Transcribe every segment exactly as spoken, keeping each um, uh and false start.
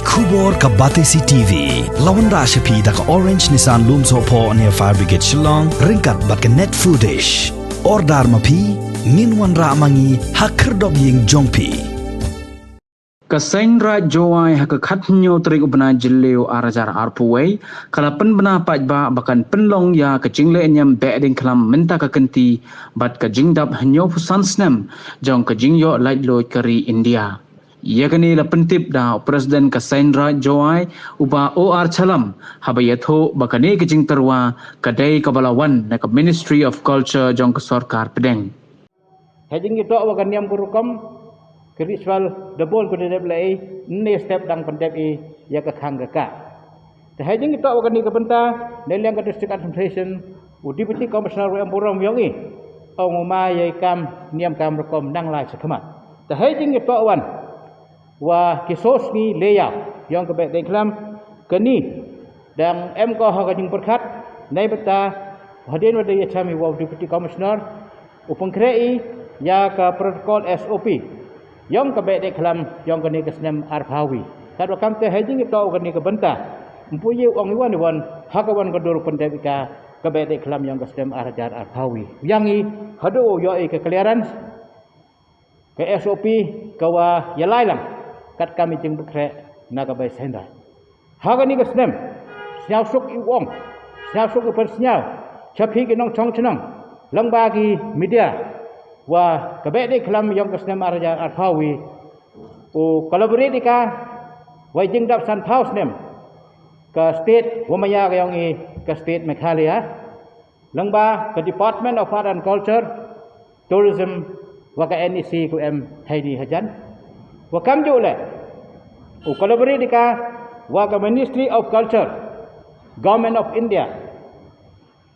Khubor ka Batesi T V. La wanrah sha phi da ka Orange Nissan Lumsohphoh near Fire Brigade Shillong, ryngkat bad ka Net Foodish. Order ma phi, ngin wanrah ma ngi ha khyrdop ïing jong phi. Ka Seiñ Raij Jowai ha ka khathynñiew tarik u bnai Jylliew ar hajar arphew wei, ka la pynbna paidbah ba kan pynlong ïa ka jingleh niam Behdeiñkhlam mynta ka kynti bad ka jingdap hynñiewphew san snem jong ka jingïoh laitluid ka ri India. Ïa kane la pyntip da u President ka Seiñ Raij Jowai, u Bah O R Challam, haba ïathuh ba kane ka jingtyrwa ka dei kaba la wan na ka Ministry of Culture jong ka sorkar pdeng. Hei jingïathuh wa ka niam ka rukom, ka ritual, da bun ka dep lei, ne step dang pyndep i ïa ka khang ka ka. Te hei jingïathuh wa kane ka bynta, ne liang ka District Administration, u Deputy Commissioner wa em burom yong i, ong u ma ïa i kam, niam kam rukom nang lai sa khmat. Te hei jingïathuh wan, wa ki sos ngi leya, yong ka Behdeiñkhlam, kani, dang em ko ha ka jingpyrkhat, nei bynta, hadien wa da ïa cham i wa u Deputy Commissioner, u pynkhreh i, ïa ka protocol S O P. Yong ka Behdeiñkhlam, yong kani ka snem arphew wei. Katwa kam te hei jingïathuh kani ka bynta. Mpu ïa u ong i wan i wan, ha ka wan ka dur pyndep i ka, ka Behdeiñkhlam yong ka snem ar hajar arphew wei. Yang i, haduh ïoh i ka clearance, ka S O P, ka wa ïalai lang, kat kam i jingpynkhreh, na ka Bai Seiñ Raij. Ha kani ka snem, sniawsuk i u ong, sniawsuk i pynsniaw, cha phi ki nongchong chnong, lyngba ki media, wa ka Behdeiñkhlam yong ka snem ar hajar arphew wei, u collaborate i ka, wa i jingdap sanphew snem, ka state, wa maya ka yong i, ka state Meghalaya, lyngba ka Department of Art and Culture, Tourism, wa ka N E C ka em heini hajan. Wa kamjooh le, u collaborate i ka, wa ka Ministry of Culture, Government of India.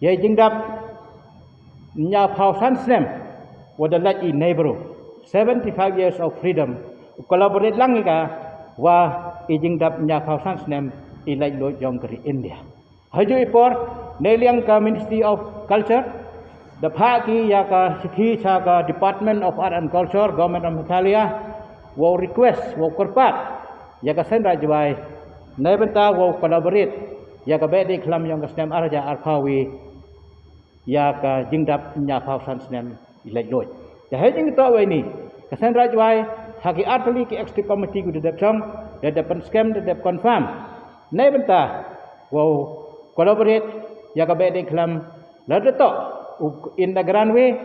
Ïa i jingdap hynñiewphew san snem, wa da lait i Nehru, seventy-five years of freedom. U collaborate lang i ka, wa i jingdap hynñiewphew san snem, i laitluid yong ka ri India. Hajuh i por, ne liang ka Ministry of Culture, da phah ki ïa ka shithi cha ka Department of Art and Culture, Government of Meghalaya, wa u request, wa u kyrpad, ïa ka Seiñ Raij Jowai, ne bynta wa u collaborate, ïa ka Behdeiñkhlam yong ka snem ar hajar arphew wei, ïa ka jingdap hynñiewphew san snem i laitluid. Te hei jingïathuh wa ini, ka Seiñ Raij Jowai, ha ki artylli ki executive committee ki da dep chong, da dep pynskhem, da dep confirm. Ne bynta, wa u collaborate, ïa ka Behdeiñkhlam, lada toh, u in the grand way,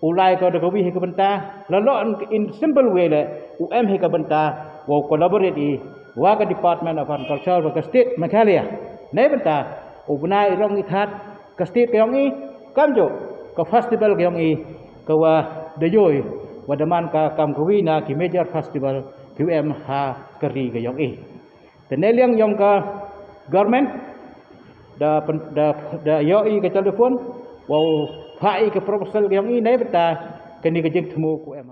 u lai ko da ka wi hi ka bynta, la lo in simple way le, u em hi ka bynta, wa u collaborate i, wa ka Department of Art and Culture, wa ka State Meghalaya. Ne bynta, u bnai i rong i that, ka state ka yong i, kamjooh, ka festival ka yong i, ka wa da ïoh, wa da man ka kam ka wi na ki major festival, ki em ha ka ri ka yong i. Te ne liang yong ka government, da pyn-, da, da ïoh i ka telephone, wa u phah i ka proposal ka yong i, ne bynta, kani ka jingthmu ka em.